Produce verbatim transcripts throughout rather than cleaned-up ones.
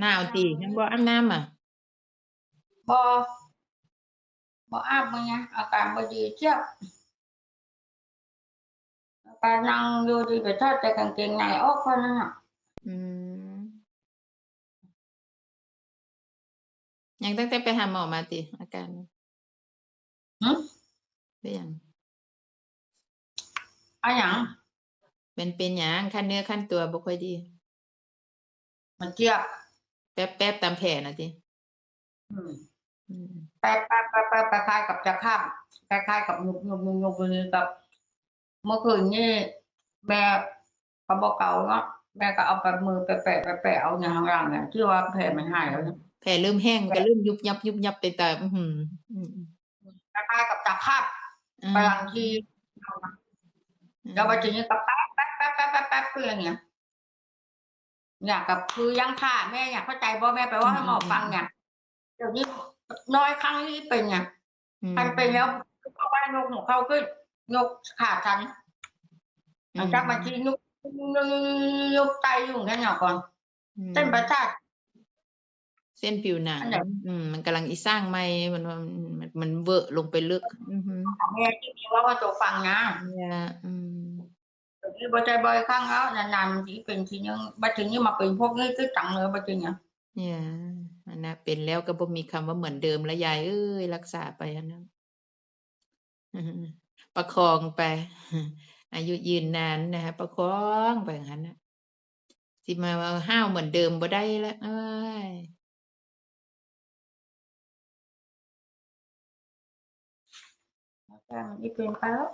หนาวติ ยังบ่อาบน้ำอ่ะ บ่ บ่อาบมื้อนี้ อาการบ่ดีเจี๊ยบ อาการนั่งอยู่ดีไปถอดแต่กางเกงในออกเท่านั้นน่ะ อืม ยังตั้งแต่ไปหาหมอมาติ อาการ หึ เป็นหยัง อะหยัง มันเป็นหยัง คันเนื้อคันตัวบ่ค่อยดี มันเจี๊ยบ แป๊บๆ ตามแผลน่ะติ อืม อืม แป๊บๆๆๆ คล้ายๆ กับจะข้าม คล้ายๆ กับยุบๆๆๆ อยู่นี่กับ เมื่อคืนนี่แม่ก็บ่เกาเนาะ แม่ก็เอาไปมือไปแปะ ไปแปะเอาหยังข้างหลังเนี่ย ที่ว่าแผลมันหายแล้วเนี่ย แผลเริ่มแห้ง มันก็เริ่มยุบยับยุบยับไปตาม อื้อหือ อืม คล้ายๆ กับจะข้าม อืม กำลังที่ อืม แล้วบัดทีนี้ก็แป๊บๆๆๆๆ คืออย่างเงี้ย เนี่ย ก็คือยังฆ่าแม่เนี่ย เข้าใจบ่ แม่ไปเว้าให้หมอฟังเนี่ย เดี๋ยวนี้น้อยครั้งที่เป็นเนี่ย อืม คันเป็นแล้ว เขาว่ายกหัวเข่าขึ้น ยกขาชัน อืม หลังจากบางทียก ยก ยก ยกไตอยู่อย่างเงี้ยเนี่ยก่อน อืม เส้นประสาท เส้นผิวหนัง อันไหน อืม มันกำลังอีสร้างใหม่ มันว่า มัน มันเวอะลงไปลึก อือฮึ แม่ที่มีว่าว่าตัวฟังนะ เนี่ย อืม เดี๋ยวนี้บ่ใจบ่อยครั้งแล้ว นานๆ มันสิเป็นทีนึง บัดทีนี้มาเป็นพวกนี้คือจังเลย บัดทีเนี้ย เนี่ย อันนั้นเป็นแล้วก็บ่มีคำว่าเหมือนเดิมแล้วยายเอ้ย รักษาไปอันนั้น ประคองไป อายุยืนนานนะคะ ประคองไปอย่างนั้นน่ะ สิมาว่าห้าวเหมือนเดิมบ่ได้ละ เอ้ย อาการมันอีเปลี่ยนไปแล้ว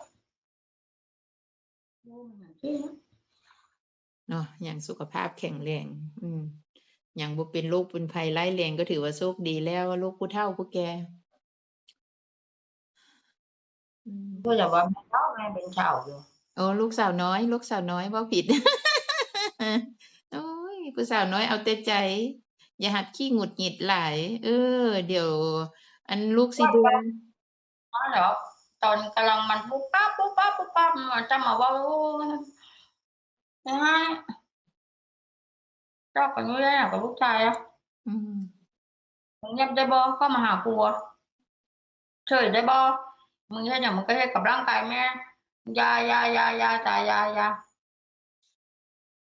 โอ้ มันหาที่นะ เนาะ ยังสุขภาพแข็งแรง อืม ยังบ่เป็นโรคเป็นภัยร้ายแรงก็ถือว่าโชคดีแล้ว โรคผู้เฒ่าผู้แก่ อืม ก็อย่าว่าแม่เฒ่า แม่เป็นสาวอยู่ โอ้ ลูกสาวน้อย ลูกสาวน้อย เว้าผิด โอ้ย ผู้สาวน้อยเอาแต่ใจ อย่าหัดขี้หงุดหงิดหลาย เออ เดี๋ยว อันลูกสิเดือน อ๋อ เดี๋ยว ตอนกำลังมันปุ๊บปั๊บ ปุ๊บปั๊บ ปุ๊บปั๊บ มันจะมาเว้า โอ้ย นะฮะ เจ้าก็อยู่ได้กับลูกชายอะ อืม มึงเงียบได้บ่ เข้ามาหากูอะ เฉยได้บ่ มึงเฮ็ดหยังมึงก็เฮ็ดกับร่างกายแม่ อย่า อย่า อย่า อย่า จ้า อย่า อย่า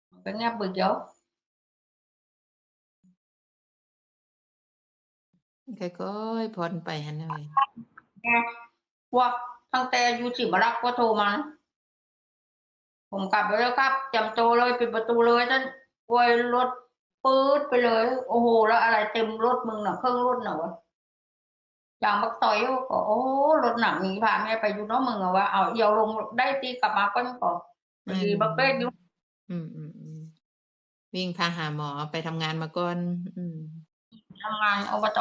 มันก็เงียบบึดเดียว ค่อยๆ ผ่อนไปหั้นน่ะเว้ย แม่ พวกตั้งแต่อยู่ศรีมาลักก็โทรมา ผมกลับไปแล้วครับ เตรียมตัวเลย ปิดประตูเลย ท่าน โอ้ย รถปื๊ดไปเลย โอ้โห แล้วอะไรเต็มรถมึงน่ะ เครื่องรถน่ะวะ ยางบักต่อยก็ โอ้ รถหนักหนีพาแม่ไปอยู่เนาะมึงอะวะ เอาเอี่ยวลงได้ติ กลับมาก่อนก็ พอดีบักเบสอยู่ อืม อืม อืม วิ่งพาหาหมอ ไปทำงานมาก่อน อืม ทำงาน อบต.